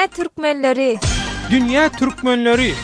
Dünýä türkmenleri! Dünýä türkmenleri!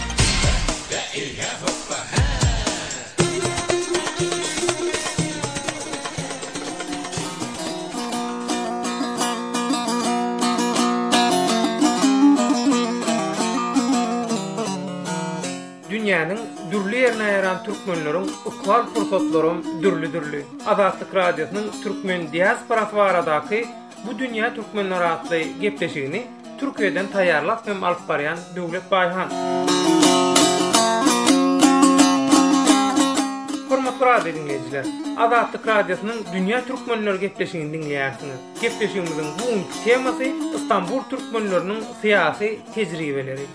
Dünýäniň dürli ýerine ýaýran türkmenleriň ykbal pursatlaram dürli-dürli. Azatlyk Radiosynyň türkmen diasporasy baradaky Bu dünýä türkmenleri atly gepleşigini Türkiýeden taýýarlap hem alyp barýan Döwlet Baýhan. Hormatly radio diňleýjiler! Azatlyk Radiosynyň Dünýä türkmenleri gepleşigini diňleýärsiňiz. Gepleşigimiziň bu günki temasy Istanbul türkmenleriniň syýasy tejribeleri.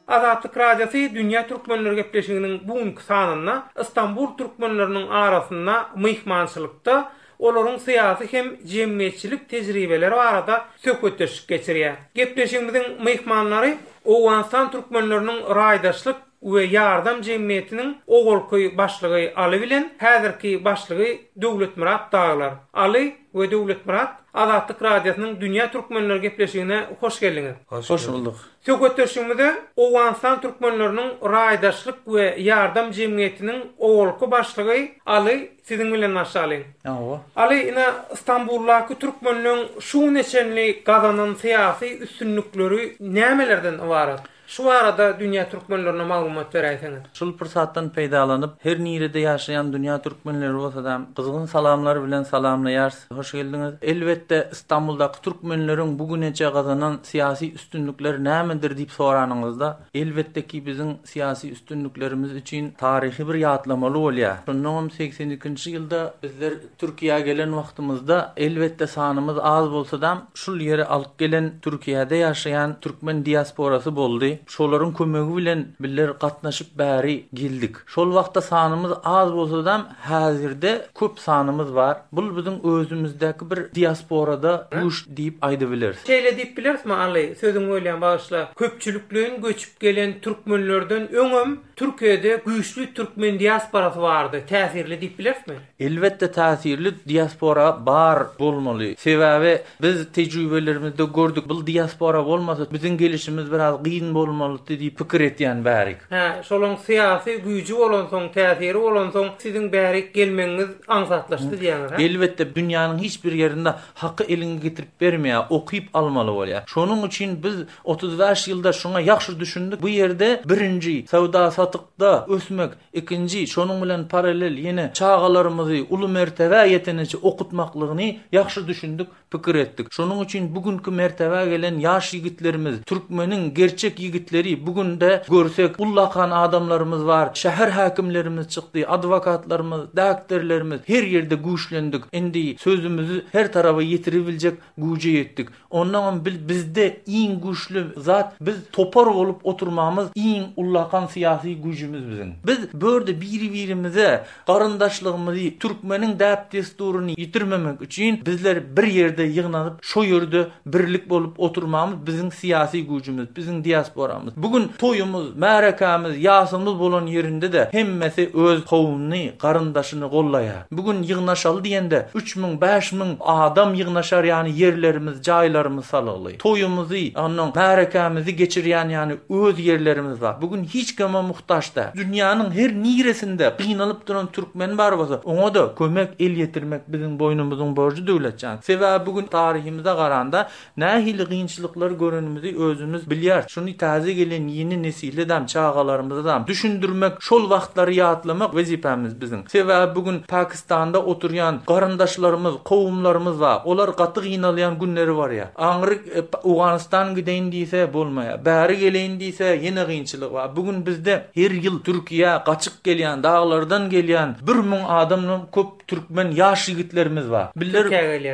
Azatlyk Radiosy Dünýä türkmenleri gepleşiginiň bu günki sanynda Istanbul türkmenleriniň arasynda myhmançylykda olaryň syýasy hem jemgyýetçilik tejribeleri barada söhbetdeşlik geçirýär. Gepleşigimiziň myhmanlary Owganystan türkmenleriniň raýdaşlyk we ýardam jemgyýetiniň owalky başlygy Aly bilen häzirki başlygy Döwletmyrat Daglar. Aly we Döwletmyrat, Azatlyk Radiosynyň Dünýä türkmenleri gepleşigine hoş geldiňiz. Hoş bulduk. Söhbetdeşligimize Owganystan türkmenleriniň raýdaşlyk we ýardam jemgyýetiniň owalky başlygy Aly siziň bilen başlalyň. Hawa. Aly, ine, Stambuldaky türkmenleň şu güne çenli gazanan syýasy üstünlikleri nämelerden ybarat? Şu barada dünýä türkmenlerine maglumat beräýseňiz. Şul pursatdan peýdalanyp, her nirede ýaşaýan dünýä türkmenleri bolsadam, gyzgyn salamlar bilen salamlaýarys. Hoş geldiňiz. Elbetde, Stambuldaky türkmenleriň bu güneçe gazanan syýasy üstünlikleri nämedir diýip soranyňyzda, elbetde ki biziň syýasy üstünliklerimiz üçin taryhy bir ýatlamaly bolýar. Şondaňam 82-nji ýylda bizler Türkiýä gelen wagtymyzda, elbetde sanymyz az bolsadam, şul ýere alyp gelen Türkiýede ýaşaýan türkmen diasporasy boldy. Şolaryň kömegi bilen bizler gatnaşyp bäri geldik. Şol wagtda sanymyz az bolsadam, häzirde köp sanymyz bar. Bul biziň özümizdäki bir diasporada güýç diýip aýdybileris. Şeýle diýip bilerismi Aly, sözüňi bölýän bagyşla, köpçülikleýin göçüp gelen türkmenlerden öňem Türkiýede güýçli türkmen diasporasy bardy, täsirli diýip bilerismi? Elbetde täsirli diaspora bar bolmaly. Sebäbi biz tejribelerimizde gördük, bul diaspora bolmasa biziň gelişimiz biraz gyn bolmalydy diýip pikir etýän bärik. Hä, şolaň syýasy güýji bolansoň, täsiri bolansoň siziň bärik gelmegiňiz aňsatlaşdy diýýäňiz, hä? Elbetde, dünýäniň hiç bir ýerinde haky eliňe getirip bermeýär, okyp almaly bolýar. Şonuň üçin biz 35 ýylda şuňa ýagşy düşündik, bu ýerde birinji, söwda-satykda ösmek, ikinji, şonuň bilen paralel ýene çagalarymyzy uly mertebä ýeteneçe okutmaklygyny ýagşy düşündik. pikir etdik. Şonuň üçin bu günki mertebä gelen ýaş ýigitlerimiz, türkmeniň gerçek ýigitleri bu günde görsek ullakan adamlarymyz bar, şäher häkimlerimiz çykdy, adwokatlarymyz, dakterlerimiz, her ýerde güýçlendik. Indi sözümizi her taraba ýetiribiljek güýje ýetdik. Onnoňam bil bizde iň güýçli zat biz topar bolup oturmamyz iň ullakan syýasy güýjümiz biziň. Biz bu ýerde biri-birimize Garyndaşlygymyzy, türkmeniň däp-dessuryny ýitirmemek üçin bizler bir ýerde ýygnanyp, şo ýerde birlik bolup oturmamyz biziň syýasy güýjümiz, biziň diasporamyz. Bu gün toýumyz, märekämiz, ýasymyz bolan ýerinde-de hemmesi öz kowumyny, garyndaşyny gollaýar. Bu gün ýygnaşaly diýende 3000, 5000 adam ýygnaşar ýaly ýerlerimiz, jaýlarymyz salygly. Toýumyzy, onnoň märekämizi geçirýän ýaly öz ýerlerimiz bar. Bu gün hiç kime muhtaç däl. Dünýäniň her niresinde gynalyp duran türkmen bar bolsa, oňa-da kömek, el ýetirmek biziň boýnumyzyň borjy Döwletjan. Sebäbi bu gün taryhymyza garanda nähili gynçylyklary görenimizi özümiz bilýäris. Şuny täze gelen ýeni nesile-dam, çagalarymyza-dam düşündirmek, şol wagtlary ýatlamak wezipämiz biziň. Sebäbi bu gün Pakistanda oturýan garyndaşlarymyz, kowumlarymyz bar. Olar gaty gynalýan günleri barýar. Aňryk Owganystan gideýin diýse bolmaýar. Bäri geleýin diýse ýene gynçylyk bar. Bu gün bizde her ýyl Türkiýä gaçyp gelýän, daglardan gelýän 1000 adamdan köp türkmen ýaş ýigitlerimiz bar. Biller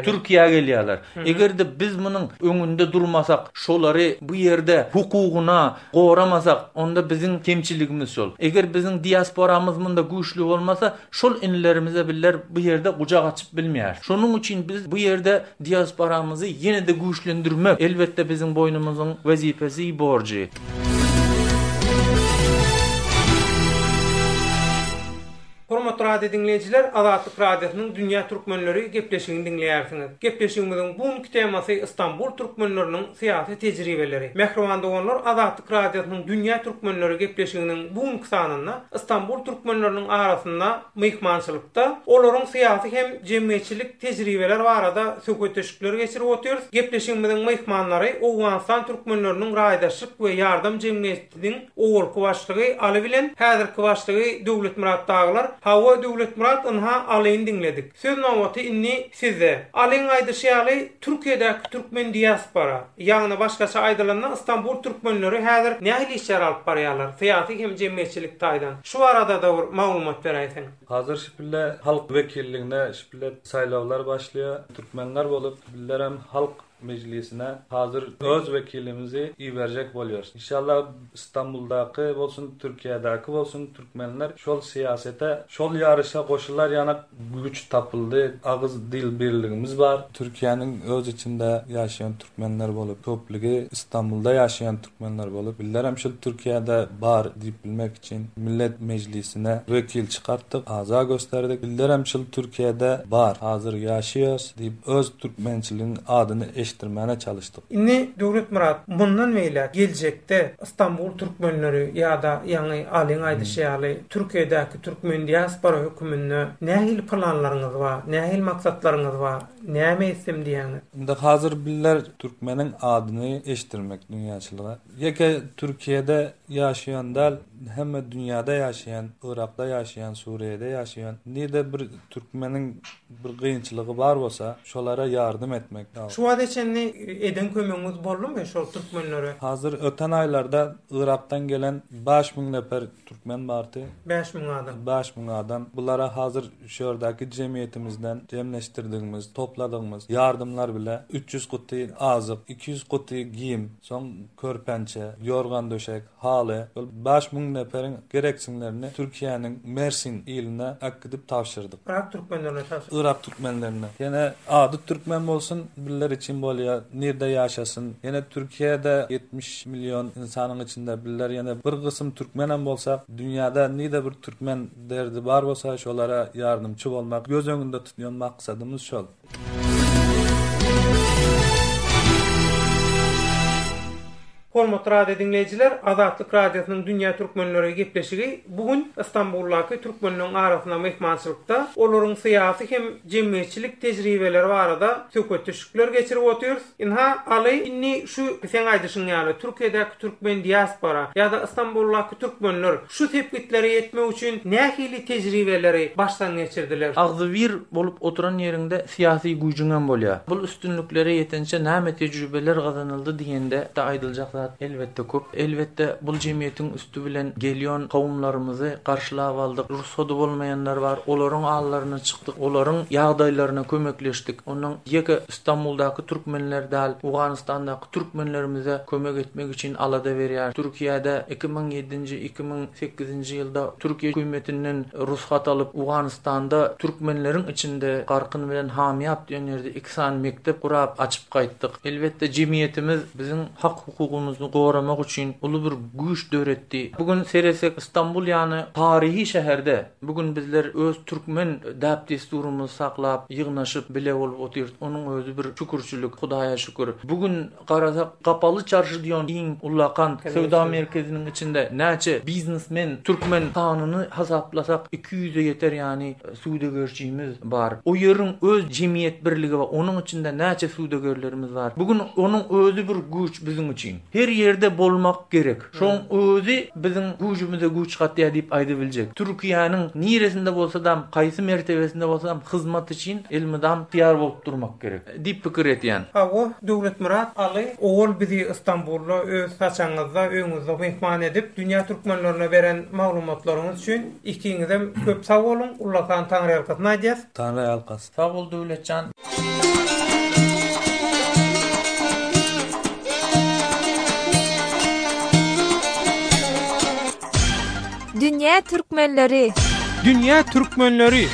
Türkiýä gelýärler. Eger-de biz munuň öňünde durmasak, şolary bu ýerde hukugyna goramasak, onda biziň kemçiligimiz şol. Eger biziň diasporamyz munda güýçli bolmasa, şol inilerimize biller bu ýerde gujak açyp bilmeýäris. Şonuň üçin biz bu ýerde diasporamyzy ýene-de güýçlendirmek, elbetde biziň boýnumyzyň wezipesi, borjy. Hormatly. Hormatly radio diňleýjiler, Azatlyk Radiosynyň Dünýä Türkmenleri gepleşigini diňleýärsiňiz. Gepleşigimiziň bu günki temasy Istanbul türkmenleriniň syýasy tejribeleri. Mähriban doganlar, Azatlyk Radiosynyň Dünýä Türkmenleri gepleşiginiň bu günki sanynda Istanbul türkmenleriniň arasynda myhmançylykda olaryň syýasy hem jemgyýetçilik tejribeler barada söhbetdeşlikler geçirip otyrys. Gepleşigimiziň myhmanlary Owganystan türkmenleriniň raýdaşlyk we ýardam jemgyýetiniň owalky başlygy Aly bilen häzirki başlygy Döwletmyrat dagylar. Hawa, Döwletmyrat ynha Alyny diňledik. Söz nobaty indi sizde. Alyň aýdyşy ýaly, Türkiýedäki türkmen diaspora, ýagny başgaça aýdylanda Istanbul türkmenleri häzir nähili işler alyp barýarlar, syýasy hem jemgyýetçilik taýdan? Şu barada-da bir maglumat beräýseň. Hazir şipille halk wekilligine şipille saýlawlar başlaýar. Türkmenler bolup bizlerem halk mejlisine hazir öz wekilimizi iberjek bolýarys. Inşallah Istanbuldaky bolsun, Türkiýedäki bolsun türkmenler şol syýasete, şol ýaryşa goşular ýanak güýç tapyldy. Agyz dil birligimiz bar. Türkiýäniň öz içinde ýaşaýan türkmenler bolup, köplügi Istanbulda ýaşaýan türkmenler bolup, bizlerem şul Türkiýede bar diýip bilmek üçin Millet Mejlisine wekil çykartdyk, agza gösterdik. Bizlerem şul Türkiýede bar, hazir ýaşaýas diýip öz türkmençiligiň adyny eşitdirmäne çalyşdyk. Indi Döwletmyrat, mundan beýläk geljekde Istanbul türkmenleri ýa-da ýaňy Alyň aýdyşy ýaly Türkiýedäki türkmen diaspora höküminde nähili planlaryňyz bar, nähili maksatlaryňyz bar, näme etsem diýýäňiz? Indi hazir bizler türkmeniň adyny eşitdirmek dünýäçilige. Ýeke Türkiýede ýaşaýan däl, hemme dünýäde ýaşaýan, Yrakda ýaşaýan, Suriýede ýaşaýan, nirde bir türkmeniň bir kynçylygy bar bolsa, şolara ýardam etmek. Şu wagta çenli eden kömegiňiz boldumy şol türkmenlere? Hazir öten aýlarda Yrakdan gelen 5000 nefer türkmen bardy. 5000 adam. 5000 adam. Bulara hazir şu ýerdäki jemgyýetimizden jemleşdirdigimiz, topladygymyz ýardamlar bile 300 guty azyk, 200 guty giýim, soň körpençe, ýorgan-döşek, haly, şol 5000 neperiň gereksinlerini Türkiýäniň Mersin iline äkidip tabşyrdyk. Yrak türkmenlerine tabşyrdyk. Yrak türkmenlerine. Ýene ady türkmen bolsun, bizler üçin bolýar, nirde ýaşasyn. Ýene Türkiýede 70 million ynsanyň içinde bizler ýene bir gysym türkmenem bolsak, dünýäde nirde bir türkmen derdi bar bolsa, şolara ýardymçy bolmak göz öňünde tutýan maksadymyz şol. Hormatly radio diňleýjiler, Azatlyk Radiosynyň Dünýä Türkmenleri gepleşigi bu gün Istanbuldaky türkmenleriň arasynda myhmançylykda olaryň syýasy hem jemgyýetçilik tejribeleri barada söhbetdeşlikler geçirip otyrys. Ynha, Aly, indi şu seň aýdyşyň ýaly, Türkiýedäki türkmen diaspora ýa-da Istanbuldaky türkmenler şu sepgitlere ýetmek üçin nähili tejribeleri başdan geçirdiler? Agzybir bolup oturan ýeriňde syýasy güýjüňem bolýar. Bul üstünliklere ýetinçe näme tejribeler gazanyldy diýende-de aýdyljak zat elbetde köp. Elbetde bul jemgyýetiň üsti bilen gelýon kowumlarymyzy garşylap aldyk. Rugsady bolmaýanlar bar, olaryň allaryna çykdyk, olaryň ýagdaýlaryna kömekleşdik. Ondan ýeke Istanbuldaky türkmenler däl, Owganystandaky türkmenlerimize kömek etmek üçin alada berýär. Türkiýede 2007-nji, 2008-nji ýylda Türkiýe hökümetinden rusgat alyp, Owganystanda türkmenleriň içinde Garkyn bilen Hamyýap diýen ýerde iki sany mekdep gurap, açyp gaýtdyk. Elbetde, jemgyýetimiz biziň hak-hukugymyzy goramak üçin uly bir güýç döretdi. Bu gün seretsek, Istanbul ýaly taryhy şäherde Bu gün bizler öz türkmen däp-dessurymyzy saklap, ýygnaşyp, bile bolup otyrys. Onuň özi bir şükürçilik, Hudaýa şükür. Bu gün garasak, Kapaly çarşy diýen iň ullakan söwda merkeziniň içinde näçe biznesmen türkmen sanyny hasaplasak, iki ýüze ýeter ýany söwdagerçimiz bar. O ýeriň öz jemgyýet birligi bar, onuň içinde näçe söwdagerlerimiz bar. Bu gün onuň özi bir güýç biziň üçin. Her ýerde bolmak gerek. Şoň özi biziň güýjümize güýç gatýar diýip aýdybiljek. Türkiýäniň niresinde bolsadam, haýsy mertebesinde bolsadam hyzmat üçin elmydam taýýar bolup durmak gerek diýip pikir etýän. Hawa, Döwletmyrat Aly owal bizi Ystambulda öz saçagyňyzda, öýüňizde myhman edip, dünýä türkmenlerine beren maglumatlaryňyz üçin ikiňizem köp sag boluň, ullakan taňryýalkasyn aýdýas. Taňryýalkasyn. Sag bol Döwletjan. Dünýä türkmenleri. Dünýä türkmenleri.